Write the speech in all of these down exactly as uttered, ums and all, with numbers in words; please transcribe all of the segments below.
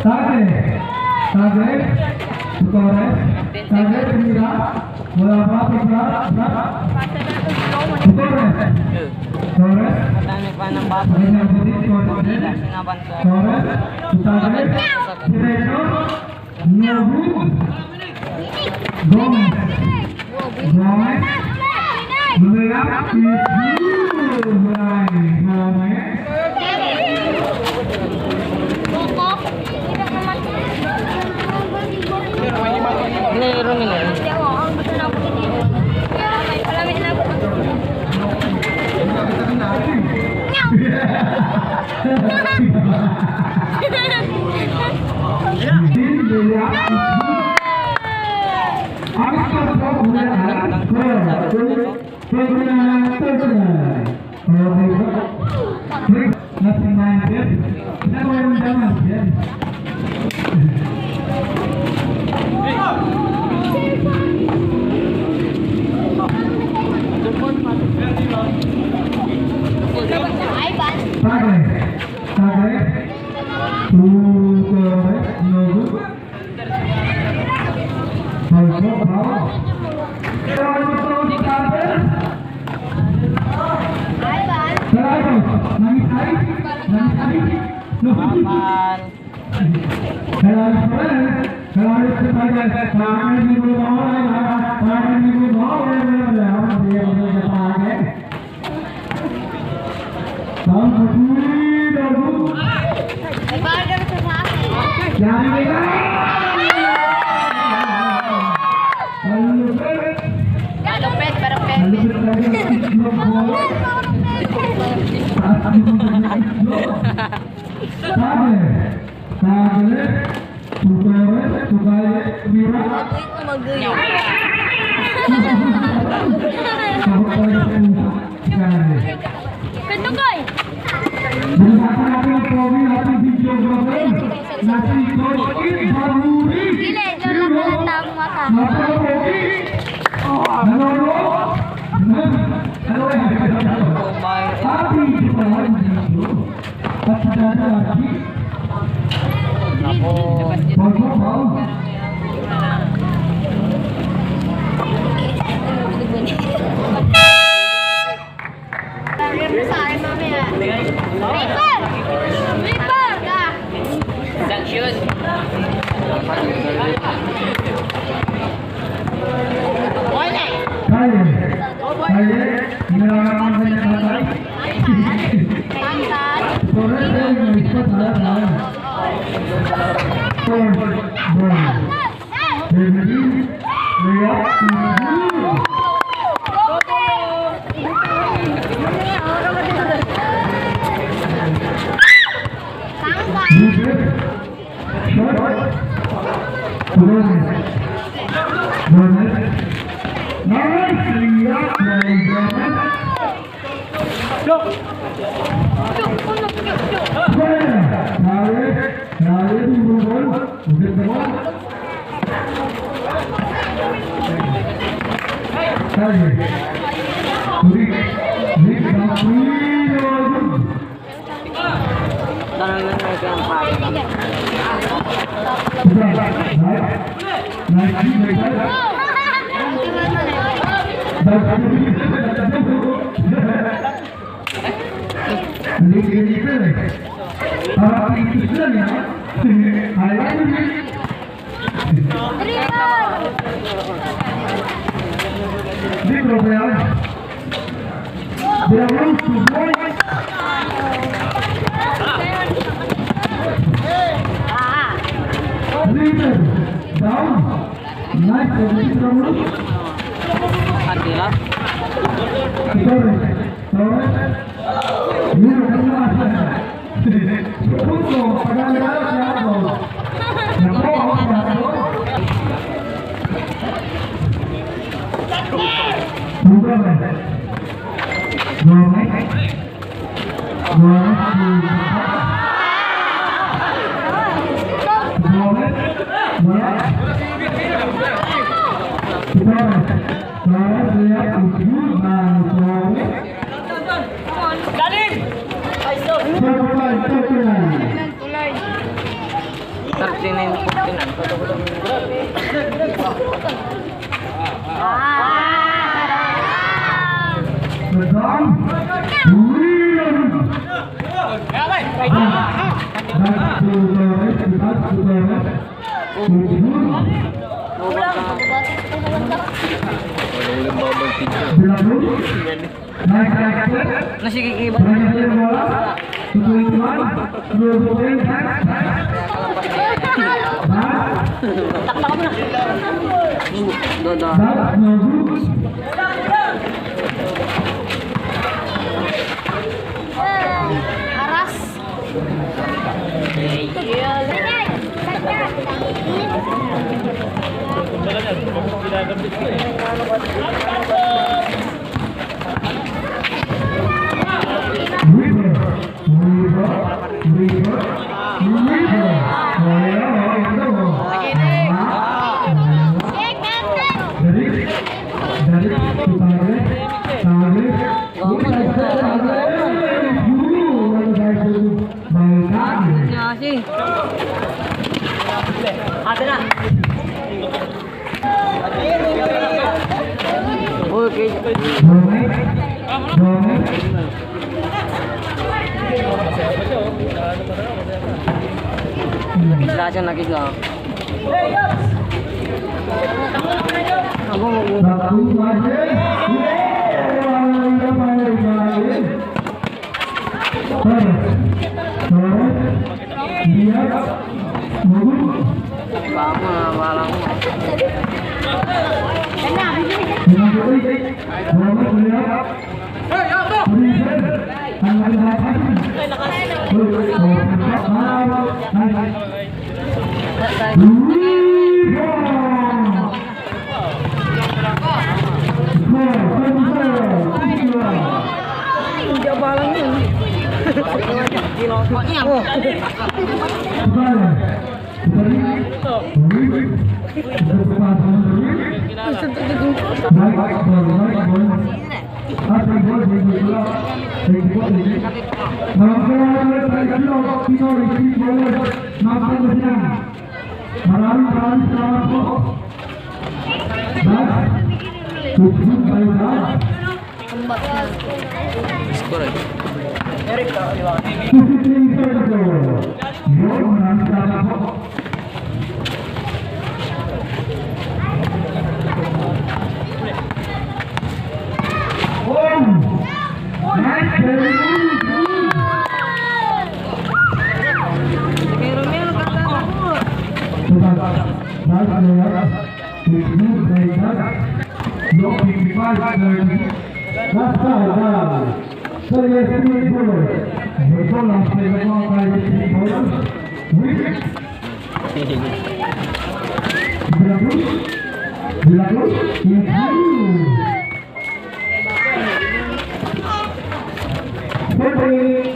Tague. Tague. Torres. Tague, tumira. Wala pa, tumira. Torres. Torres. Torres. Tague. Diretso. Gomez. Gomez. Gomez. Layup is good. Gomez. Padre, padre, tu torres, no good. Ball, ball, ball. Salamat. Nangisay? Nangisay? Laban. Malupit, perfect. Padre, padre, tutore, tukaye, mira. Tumagoy, tumagoy. Sabot talaga sa puso. Padre. Katukoy! Bigyan natin ang pogi natin videographer na si Coach Kid Baruri. Gilid, doon lang ang tama ka. Napaka-pogi. Nanonood. Ano yan? Happy July video. At si Dada Archie. Nako. Bago, bago. Reaper! Reaper! Sanction. Kaya. Kaya. Inaraman na niya tatay. Correct, eh, may isa pala, ah. Four, ball. Ready? Layup. Shot. Gomez. Gomez. Nice layup by Gomez. Kaya, kaya, kaya, yung ball. Maganda ba? Kaya. Rick, Rick Vampiro. Tangan lang na ito ang pare. Nice. Nice. Hindi, hindi, hindi, eh. Parang pitos lang, eh. Alam mo, eh. Hindi, pero kaya, Bravo, good boy. Leader, down. Nice, Bravo. Sorry. Sorry. Yun, ano naman? Puso, pagkakilala siya ako. Nako, ako siya ako. Puso, eh. Gomez. Gomez. Gomez. Gomez. Gomez. Gomez. Gomez. Madam, William. Back to the rest, back to the rest. It's good. Belarus. Nice action. Nice action, bola. Two point one. Two point one. Pass. Pass, no good. Aras. River, river, river, river. Dari, dari, tutagre, tagre. Ate na. Okay. Wala siyang nakita. Ako, Torres. Torres. Diaz. Magu. Baka, parang Torres, Diaz. Ang laki na. Hindi abalang yun. Oh. Maraming salamat sa Pinoy Street Bowlers ng Pangasinan. Maraming, maraming salamat po. Dad, good by Dad. Score eh. Fifty-three thirty-four. Yun, maraming salamat po. Oh! Nice, very good, good. Pero meron ka sa ako. Nice, very good. It's good, very good. Look, fifty-five thirty. That's all, guys. So, yes, three ball. The ball has been won by the three ball. With De La Cruz. De La Cruz. Yes, you.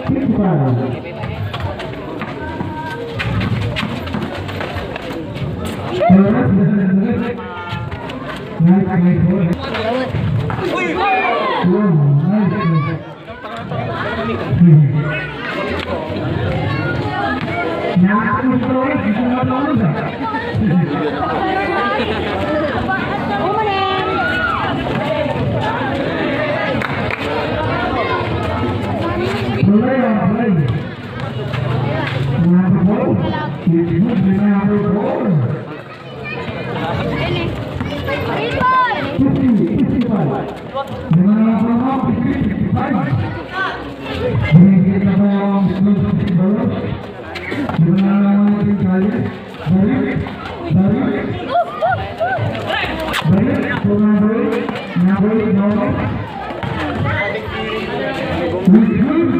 Fifty-five. Nice, nice ball. Oh, nice, nice. Play on play. Number four. It's good, number four. Fifty, fifty-five. Dengan laporan fifty, fifty-five. Binigyan na po ang fifty dollars. Dengan laporan ng kaya. Balik, balik. Balik, tumabalik. Nabalik, balik. Good, good.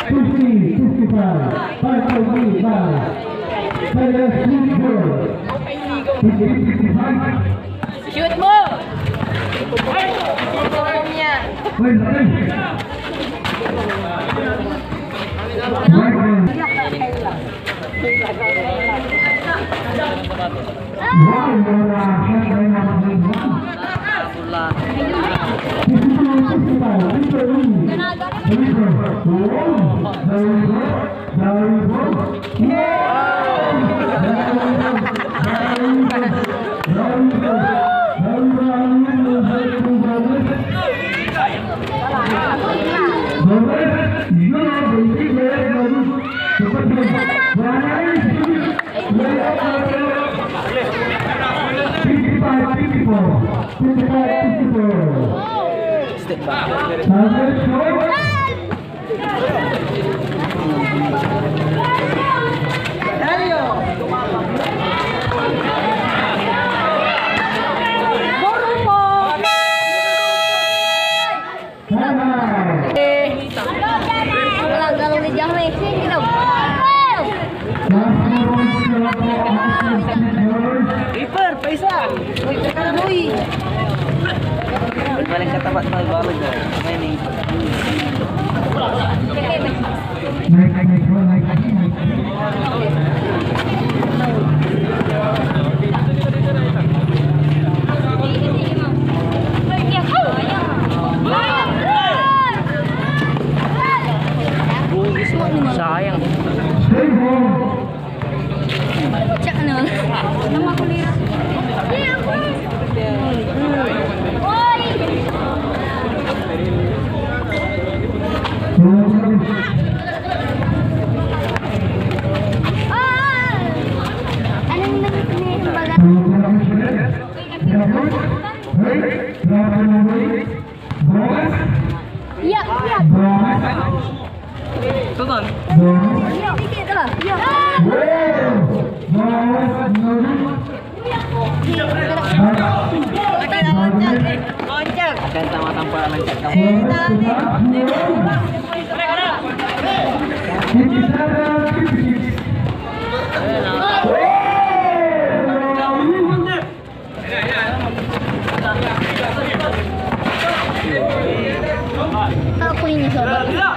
Fifty, fifty-five, five twenty-five. Shoot mo! Ay, niya. Wow, wow, wow. Fifty-five, fifty-four. Fifty-five, fifty-four. Step back. Target shot. Wala, galaw ni Jahme. Sige, galaw. Paper, paisa. Uy, teka na, boy. Balik ka tapat, boy, balik ka. May name. Next, next one, next, next. Sayang. Check na. Anong nagbaga? Iya, iya. Ito, Ton. Iya, iya, iya. Akan tama-tama lang siya. Kapoy niya sa baba.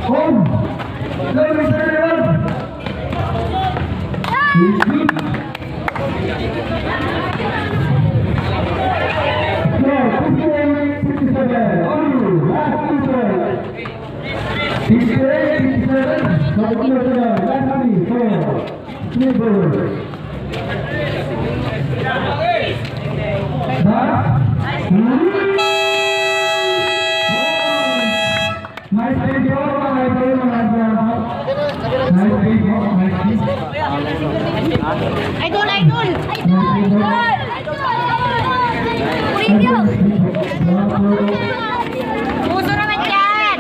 Home! Go, Mister Leon! Fifty-eight, fifty-seven. Last two strikes. Fifty-eight, fifty-seven. Last three, four. Three balls. Nice play po, mga idol, mga idol. Nice play po, nice play. Idol, idol! Idol! Idol! Idol! Puso naman yan!